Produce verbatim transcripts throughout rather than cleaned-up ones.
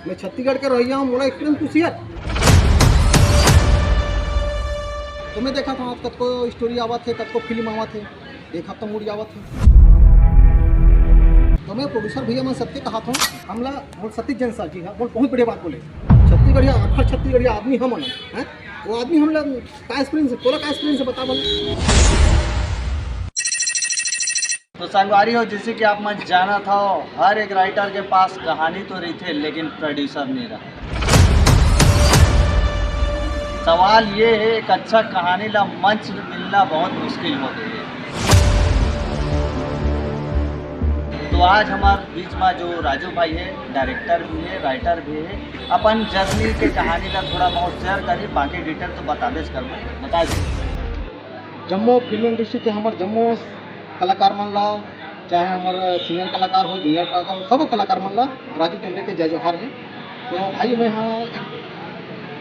मैं छत्तीसगढ़ के रहइया हूँ, मोला एक्सपीरियंस पूछिए। तो मैं देखा था, आज कतको स्टोरी आवत है, कतको फिल्म आवत है, देखा तो मुड़ आवत है। तो मैं प्रोड्यूसर भैया मन सबके कहा था, हमला बोल सतीश जैन सर जी है, बोल बहुत बढ़िया बात बोले। छत्तीसगढ़िया, आखर छत्तीसगढ़िया आदमी हम है, वो आदमी हमला का एक्सपीरियंस है, तोला का एक्सपीरियंस है, बता बोले। तो संगवारी हो, जैसे कि आप मन जानत हो, हर एक राइटर के पास कहानी तो रहिथे, लेकिन प्रोड्यूसर नहीं रहा। सवाल ये है, एक अच्छा कहानी ला मंच मिलना बहुत मुश्किल हो गई है। तो आज हमारे बीच में जो राजू भाई है, डायरेक्टर भी है, राइटर भी है, अपन जर्नी के कहानी ला थोड़ा बहुत शेयर करी, बाकी डिटेल तो बताबेच करबो, बता दे। जम्मो फिल्म इंडस्ट्री के हमर जम्मो कलाकार मन ला, चाहे हमर सीनियर कलाकार हो, जूनियर कलाकार हो, सब कलाकार मन ला राजू टेंडे के जय जोहार है। तो भाई, मैं हाँ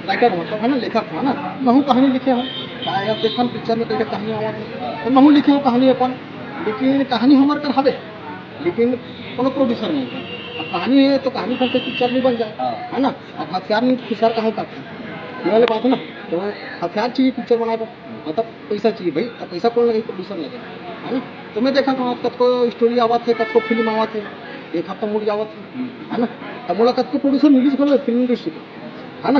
राइटर हूँ, मतलब है ना, लेखक हूँ, है ना, महूँ कहानी लिखे हूँ। चाहे अब देखन पिक्चर में कई कहानी आवत है, तो महूँ लिखे हूँ कहानी अपन, लेकिन कहानी हमर कर हवे, लेकिन कोनो प्रोड्यूसर नहीं है। अब कहानी है तो कहानी पर से पिक्चर नहीं बन जाए, हाँ। है ना? अब हथियार नहीं तो खुशियार कहाँ तक है? ये वाली बात है ना। तो हथियार चाहिए पिक्चर बनाए पर, मतलब पैसा चाहिए भाई, अब पैसा कौन लगे? प्रोड्यूसर लगे, है ना? तो मैं देखा था, कतको स्टोरी आवत है, कतको फिल्म आवत है, एक हफ्ता मुड़ जावत है, है ना? तब मोला कतको प्रोड्यूसर मिलिस घलो फिल्म इंडस्ट्री के, है ना?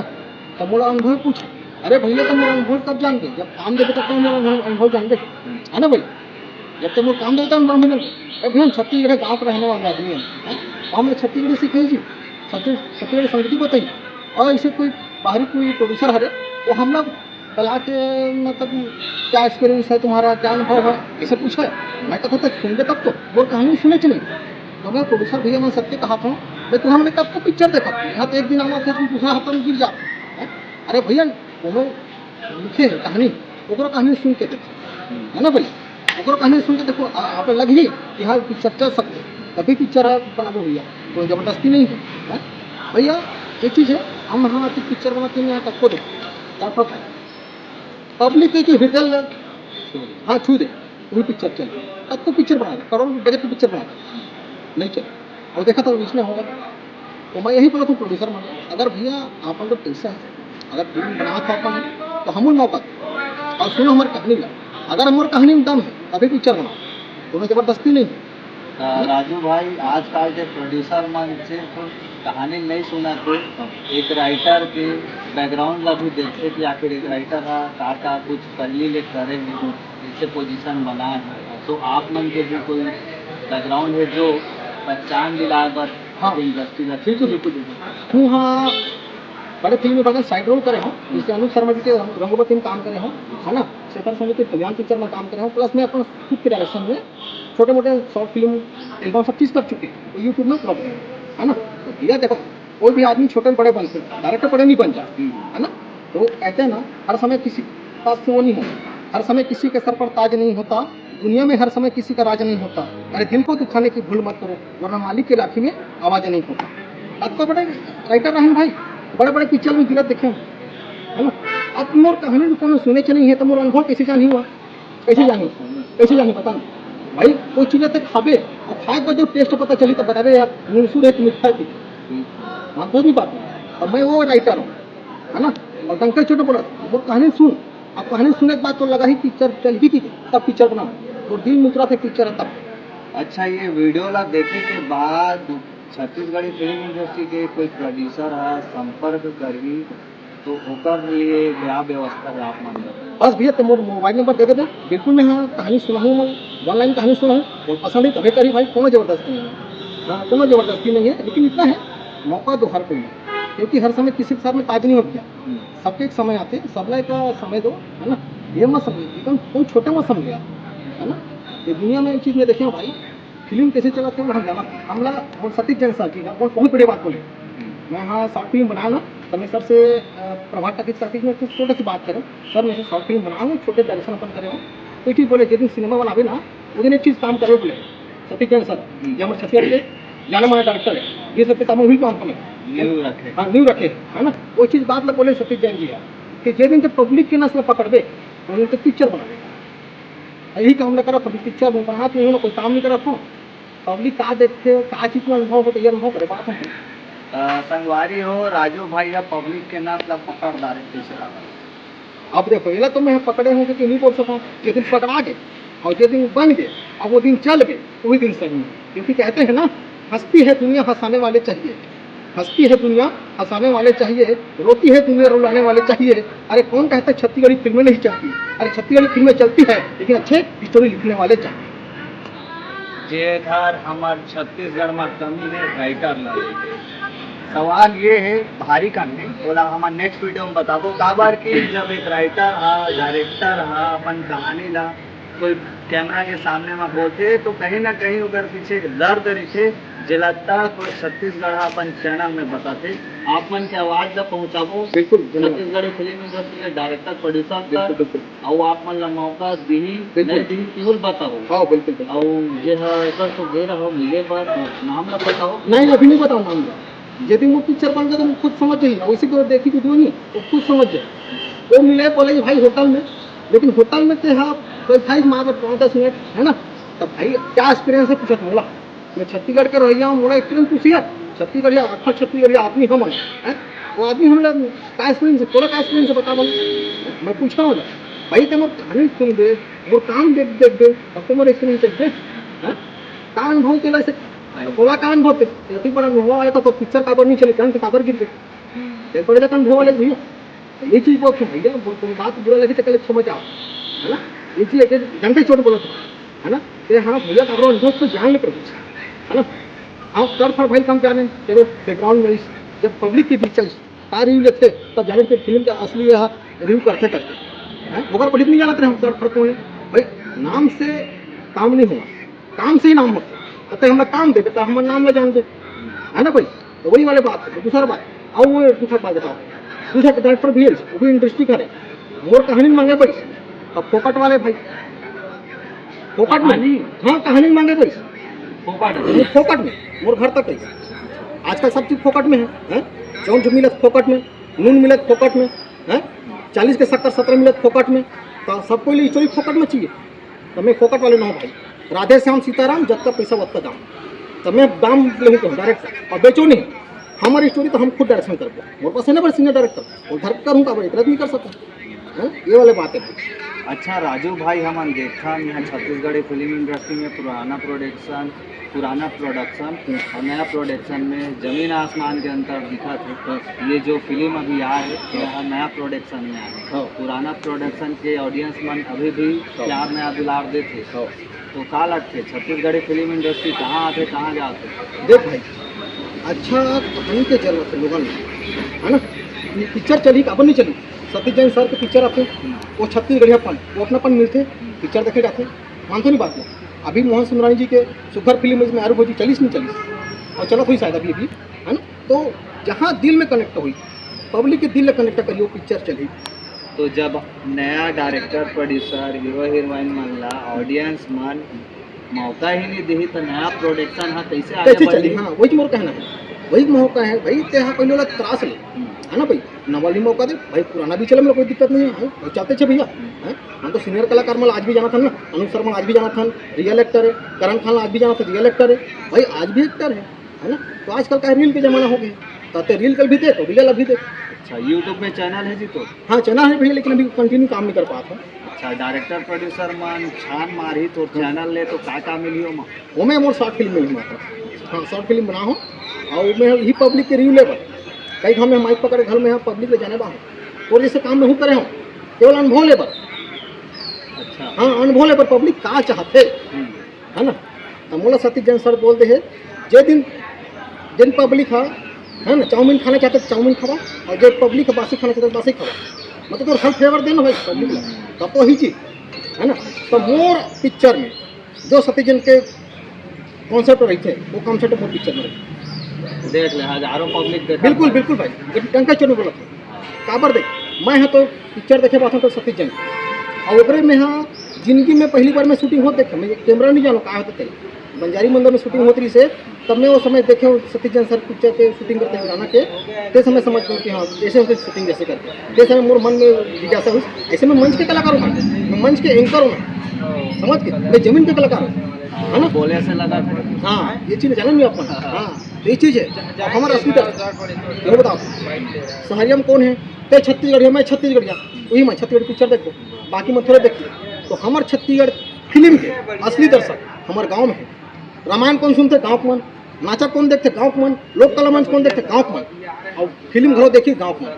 तब मोला अनुभव पूछ, अरे भैया, तो मोला अनुभव कब जानबे? जब काम देबे तब तो मोला अनुभव, अनुभव जानबे, है ना भाई? जब तक मोर काम देता हूँ, ब्राह्मण, ए भैया, छत्तीसगढ़ गाँव के रहने वाले आदमी हैं, हैं? तो हमने छत्तीसगढ़ी सिखाई जी, छत्तीस-, छत्तीसगढ़ी संस्कृति बताई। और ऐसे कोई बाहरी कोई प्रोड्यूसर हरे, वो हम लोग बला के, मतलब, क्या एक्सपीरियंस है तुम्हारा, क्या अनुभव है, ऐसे पूछे। मैं कहता था, सुन ले तब तो, वो कहानी सुने चले। तो मैं प्रोड्यूसर भैया, मैं सबके कहा था, मैं तुम्हारा, मैं कब को पिक्चर देखा था, यहाँ तो एक दिन आना था, तुम दूसरा हफ्ता में गिर जाओ, हैं? अरे भैया, वो लिखे हैं कहानी, ओकरो कहानी सुन के देखो, है ना भाई? ओकरो कहानी सुन के देखो, आ-, आप लगही कि हाँ, पिक्चर चल सकते, तभी पिक्चर है बनाबो भैया, कोई जबरदस्ती नहीं है, है? भैया, एक चीज़ है, हम हाँ आके पिक्चर बनाते हैं, यहाँ तक को देखो, क्या पता है, पब्लिक के हृदय लग, हाँ, छू दे, वही पिक्चर चल, तब तो पिक्चर बना दे, करोड़ बजट की पिक्चर बना दे, नहीं चले। और देखा तो इसमें होगा। तो मैं यही बोलत हूँ प्रोड्यूसर मन, अगर भैया आप लोग पैसा है, अगर फिल्म बनावत हो अपन, तो हमन मौका दे। और सुनो हमारी कहानी ला, अगर हमारी कहानी में दम है, तभी पिक्चर बनाओ, कोनो जबरदस्ती नहीं है। त राजू भाई, आजकल के प्रोड्यूसर मन सिर्फ कहानी नहीं सुनत हे, एक राइटर के बैकग्राउंड ला भी देखथे कि आखिर एक राइटर हा का का कुछ पहली ले करे हे, जैसे पोजीशन बनाए हे। तो आप मन के भी कोई बैकग्राउंड है जो पहचान दिलाए बर हाँ। इंडस्ट्री ला? ठीक है, बिल्कुल, बिल्कुल। हूँ हाँ, बड़े फिल्म में बड़े साइड रोल करे हूँ, जैसे अनुज शर्मा जी के रंग-, रंगोबती में काम करे हूँ, है ना, शेखर सोनी के कल्याण पिक्चर में काम करे हूँ, प्लस मैं अपन खुद के डायरेक्शन में छोटे मोटे शॉर्ट फिल्म एल्बम सब चीज़ कर चुके हैं, वो यूट्यूब में उपलब्ध है, है ना। तो भैया देखो, कोई भी आदमी छोटे बड़े बनते हैं, डायरेक्टर बड़े नहीं बन जाते, हम्म। है ना। तो कहते हैं ना, हर समय किसी के पास वो नहीं है, हर समय किसी के सर पर ताज नहीं होता, दुनिया में हर समय किसी का राज नहीं होता। अरे, दिल को दुखाने की भूल मत करो, वरना मालिक की लाठी में आवाज नहीं होता। अब तो बड़े राइटर रहन भाई, बड़े बड़े पिक्चर में गिरत देखे हैं, है ना। अब मोर कहानी तो कोनो सुने च नहीं है, तो मोर अनुभव कैसे जानी हुआ? कैसे जानी? कैसे जानी, बता ना। भाई, कोई चीज़ तक खाबे, और खाए के बाद जो टेस्ट पता चली, तो बताबे यार, मुंह सुरे एक मिठा थी। हम्म। हाँ, कोई भी बात नहीं। अब मैं वो राइटर हूँ, है ना? और डंका छोटे बोला, वो कहानी सुन, अब कहानी सुने के बाद तो लगा ही पिक्चर चल ही की, तब पिक्चर बना। वो दिल मुद्रा से पिक्चर है तब। अच्छा, ये वीडियो ला देखे के बाद छत्तीसगढ़ी फिल्म इंडस्ट्री के कोई प्रोड्यूसर हा संपर्क करही, तो ओकर लिए क्या व्यवस्था है आप मन का? बस भैया, तुम मोर मोबाइल नंबर दे देबे, बिल्कुल मैं हाँ कहानी सुनाहूँ, मैं वन लाइन कहानी सुनाहूँ, बहुत पसंद है, तभी करी भाई, कोनो जबरदस्ती नहीं है। हाँ, कोनो जबरदस्ती नहीं है, लेकिन इतना है, मौका दो हर कोई, क्योंकि हर समय किसी के साथ में ताज नहीं होता। हम्म। सबके एक समय आते, सबला एक समय दो, है ना? ये मत समझो, एकदम कोई छोटे मत समझे आप, है ना? ये दुनिया में एक चीज़ मैं देखे हूँ भाई, फिल्म कैसे चलत हे, वो हम जानत हन। हमला मोर सतीश जैन सर जी ना, बहुत, बहुत बढ़िया बात बोले। हम्म। मैं हाँ शॉर्ट फिल्म बनाया ना, तो मैं सर से, अ, प्रभात टाकीज टाकीज में कुछ छोटे से बात करे, सर, मैं शॉर्ट फिल्म बनाया हूँ, छोटे डायरेक्शन अपन करे हो। तो ठीक बोले, जिस दिन सिनेमा बनाबे ना, वो दिन एक चीज़ काम करे बोले, सतीश जैन सर, हम्म। ये हमारे छत्तीसगढ़ के जाने माने डायरेक्टर है, बीस रुपये काम हुई काम हमें। नींव रखे। हाँ, नींव रखे, है ना? वो चीज़ बात ला बोले सतीश जैन जी है कि जे दिन जब पब्लिक के नस ला पकड़बे, वो दिन तो पिक्चर बनाबे। यही काम ल करत हूँ, पिक्चर में बनात नहीं हूँ ना, कोई काम नहीं करत हूँ। पब्लिक का देखथे, का चीज में अनुभव होता, ये अनुभव करे बात है। अ, संगवारी हो, राजू भाई ह पब्लिक के नाम ला पकड़ डारे, कइसे लागल? अब देखो, एला तो मैं पकड़े हूँ क्योंकि नहीं बोल सकूँ, लेकिन पकड़ा के और जे दिन बन गए, अब वो दिन चल गए, वही दिन सही है। क्योंकि कहते हैं ना, हंसती है दुनिया हंसाने वाले चाहिए, हंसती है दुनिया हंसाने वाले चाहिए, रोती है दुनिया रुलाने वाले चाहिए। अरे कौन कहता है छत्तीसगढ़ी फिल्में नहीं चलती? अरे छत्तीसगढ़ी फिल्में चलती है, लेकिन अच्छे स्टोरी लिखने वाले चाहिए। जे घर हमर छत्तीसगढ़ में कमी है, राइटर ला लेके। सवाल ये है, भारी कमी, ओला हमर नेक्स्ट वीडियो में बताबो। काबर कि जब एक राइटर हा, डायरेक्टर हा, अपन कहानी ला कोई कैमरा के सामने में बोलथे, तो कहीं ना कहीं ओकर पीछे एक दर्द रहिथे, जेला तक कोई छत्तीसगढ़ हा अपन चैनल में बताथे। आप मन के आवाज ला पहुंचाबो। बिल्कुल, धन्यवाद। छत्तीसगढ़ी फिल्म इंडस्ट्री के डायरेक्टर, प्रोड्यूसर बिल्कुल, तक, बिल्कुल। अउ आप मन ला मौका दिही, बिल्कुल। नहीं दिही, केवल बताओ। हाँ, बिल्कुल, बिल्कुल। अउ जे हा एकर तो गे रहो, मिले बर नाम ला बताओ। नहीं, अभी नहीं बताऊँ नाम ला। यदि वो पिक्चर बन जाए तो वो खुद समझ जाही, और उसी को देखी वीडियो नहीं, वो खुद समझ जाए। वो मिले, बोले कि भाई होटल में, लेकिन होटल में ते हाँ, कोई था ही मात्र पाँच दस मिनट, है ना? तब भाई क्या एक्सपीरियंस है पूछा था बोला, मैं छत्तीसगढ़ के रहइया हूँ, मोला एक्सपीरियंस पूछिया, छत्तीसगढ़िया, आखा छत्तीसगढ़िया आदमी हम हैं, हैं? वो आदमी हम लोग का एक्सपीरियंस है, तोरा का एक्सपीरियंस है, बता बोल। मैं पूछता हूँ ना, भाई ते मोर कहानी सुन दे, मोर काम देख, देख दे, तब तो मोर एक्सपीरियंस देख दे, हैं? का अनुभव केला से, बोला का अनुभव ते, अति बड़ा अनुभव आया तो, तो पिक्चर काबर नहीं चले, काम से काबर गिर गए, ते पड़े जाता अनुभव वाले भैया। ये चीज बहुत भैया, वो तुम बात बुरा लगे तो कल क्षमा चाहो, है ना? ये चीज एक घंटे चोट बोला था, है ना? ते हाँ भैया, काबर अनुभव तो जान ले प्रभु, है ना? हाँ, कर फर भाई काम जाने, चलो बैकग्राउंड में इस, जब पब्लिक के बीच चल, का रिव्यू लेते, तब जाने के फिल्म का असली यह रिव्यू करते करते, हैं? ओकर पब्लिक नहीं जानते हम कर फर को है। भाई, नाम से काम नहीं हुआ, काम से ही नाम होता। तो हमला काम दे, तो हमर नाम ला जान दे, है ना भाई? तो वही वाले बात है। दूसरा बात, अब वो दूसरा बात बताओ, दूसरा डायरेक्टर भी है, वो भी इंडस्ट्री का है, मोर कहानी मांगे भाई, अब फोकट वाले भाई, फोकट में, कहानी? हाँ, कहानी मांगे भाई, फोकट? वो फोकट में, मोर घर तक है। आजकल सब चीज फोकट में है, हैं? जौन जो मिलत फोकट में, नून मिलत फोकट में, हैं? चालीस के शक्कर सत्रह मिलत फोकट में, तो सबको लिए स्टोरी फोकट में चाहिए। तो मैं फोकट वाले ना हूँ भाई, राधे श्याम सीताराम, जतका पैसा वतका दाम। तो मैं दाम लेहूँ कहूँ डायरेक्ट, और बेचो नहीं, हमारी स्टोरी तो हम खुद डायरेक्शन करबो। मोर पास है ना बड़े सीनियर डायरेक्टर, वो घर करूँ का बड़े इतना नहीं कर सकता, हैं? ये वाले बात है भाई। अच्छा राजू भाई, हमन देखथन यहाँ छत्तीसगढ़ी फिल्म इंडस्ट्री में पुराना प्रोडक्शन, पुराना प्रोडक्शन और नया प्रोडक्शन में जमीन आसमान के अंतर दिखत है। ये जो फिल्म अभी आ है, यह नया प्रोडक्शन में आ है। हाँ। पुराना प्रोडक्शन के ऑडियंस मन अभी भी हाँ। प्यार नया दुलार देथे। हाँ। तो का लगथे, छत्तीसगढ़ी फिल्म इंडस्ट्री कहाँ आथे, कहाँ जाथे? देख भाई, अच्छा कहानी के जरूरत है लोगन में, है ना? ये पिक्चर चली, काबर नहीं चली? सतीश जैन सर के पिक्चर आथे, वो छत्तीसगढ़ियापन, वो अपनापन मिलथे, पिक्चर देखे जाथे, मानथो नहीं बात में। अभी मोहन सुंदरानी जी के सुघर फिल्म में आरू भौजी चलिस नहीं चलिस, और चलत होई शायद अभी भी, है ना? तो जहाँ दिल में कनेक्ट होई, पब्लिक के दिल में कनेक्ट करिए, वो पिक्चर चली। तो जब नया डायरेक्टर, प्रोड्यूसर, हीरो हीरोइन मन ला ऑडियंस मन मौका ही नहीं देही, तो नया प्रोडक्शन हा कैसे आगे कैसे बढ़ी? चली? हाँ, वही मोर कहना है, वही मौका है भाई, ते हा पहले वाला त्रास ले, हम्म। है ना भाई? नवा ली मौका दे भाई, पुराना भी चले, मेरा कोई दिक्कत नहीं है, है? और चलते छे भैया, हैं? हम तो सीनियर कलाकार मन आज भी जानत हन ना, अनुज शर्मा आज भी जानत हन, रियल एक्टर है, करण खान आज भी जानत हन, रियल एक्टर है भाई, आज भी एक्टर है, है ना? तो आजकल का रील के जमाना हो गया, तो ते रील कल भी देख और रियल अभी देख। अच्छा, YouTube में चैनल है जी तो? हाँ, चैनल है भैया, लेकिन अभी कंटिन्यू काम नहीं कर पाता। अच्छा, डायरेक्टर प्रोड्यूसर मन छान मारही तो हाँ। चैनल ले तो का का मिली ओमा? ओमे मोर शॉर्ट फिल्म में ही मात्र। हाँ, शॉर्ट फिल्म बना हो और मैं ही पब्लिक के रिव्यू लेबर। कई घाम में माइक पकड़ घर में यहाँ पब्लिक ले जाने बा हो। और जैसे काम में हूँ करे हो, केवल अनुभव लेबर। अच्छा। हाँ, अनुभव लेबर, पब्लिक का चाहते, हम्म। है ना? तो मोला सतीश जैन सर बोल दे है, जे दिन, जिन पब्लिक हा, है ना, चाउमीन खाना चाहते तो चाउमीन खावा, और जे पब्लिक हा बासी खाना चाहते तो बासी खावा। मतलब तो हर फेवर देना भाई पब्लिक ला, तब तो ही चीज, है ना? तो मोर पिक्चर में जो सतीश जैन के कॉन्सेप्ट रहिथे, वो कॉन्सेप्ट मोर पिक्चर में रहिथे। देख ले, हजारों पब्लिक देखा बिल्कुल, था। बिल्कुल भाई, जब टंका चोर बोला था, काबर देख, मैं हा तो पिक्चर देखे बात तो सतीश जैन, और ओकरे में हा जिंदगी में पहली बार मैं शूटिंग होत देखे, मैं कैमरा नहीं जानो का होता थे, बंजारी मंदिर में शूटिंग होत रही से, तब मैं वो समय देखे हूँ सतीश जैन सर पिक्चर के शूटिंग करते हैं गाना के, ते समय समझ गए कि हाँ, ऐसे होते शूटिंग जैसे करते हैं। ते समय मोर मन में जिज्ञासा हुई, ऐसे मैं मंच के कलाकार हूँ, मैं मंच के एंकर हूँ, समझ के, मैं जमीन के कलाकार हूँ, है ना? बोले से लगा था। हाँ, ये चीज़ जाना नहीं अपन। हाँ। तो ये चीज़ है। अब हमर असली दर्शक, वो बताओ, शहरिया में कौन है? ते छत्तीसगढ़िया, मैं छत्तीसगढ़िया, वही मैं छत्तीसगढ़ी पिक्चर देखो, बाकी मन थोड़े देखिए। तो हमर छत्तीसगढ़ फिल्म के असली दर्शक हमर गाँव में है। रामायण कौन सुनते? गाँव के मन। नाचा कौन देखते? गाँव के मन। लोक कला मंच कौन देखते? गाँव के मन। और फिल्म घलो देखिए गाँव के मन।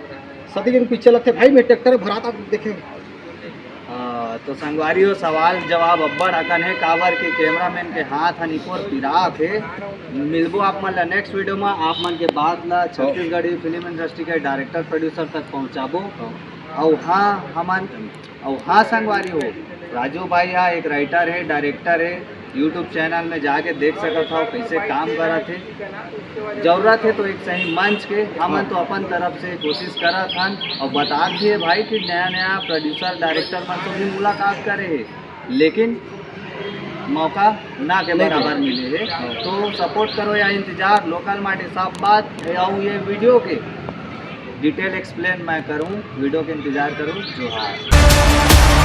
सती के पिक्चर लगते भाई, मैं ट्रैक्टर भराता देखे। हाँ, तो संगवारी हो, सवाल जवाब अब्बड़ अकन हे, काबर के कैमरामैन के हाथ ह निकोर पिरात हे। मिलबो आप मन ला नेक्स्ट वीडियो में, आप मन के बात ला छत्तीसगढ़ी फिल्म इंडस्ट्री के डायरेक्टर प्रोड्यूसर तक पहुंचाबो। और हाँ हमन, और हाँ संगवारी हो, राजू भाई हा एक राइटर है, डायरेक्टर है, यूट्यूब चैनल में जाके देख सकत हो कैसे काम करत है। जरूरत है तो एक सही मंच के, हमन तो अपन तरफ से कोशिश करत हन और बता दिए भाई कि नया नया प्रोड्यूसर डायरेक्टर मन से भी मुलाकात करे है, लेकिन मौका ना के बराबर मिले है। तो सपोर्ट करो या इंतजार, लोकल माटी सब बात। और ये वीडियो के डिटेल एक्सप्लेन मैं करूँ, वीडियो के इंतजार करूँ। जोहार।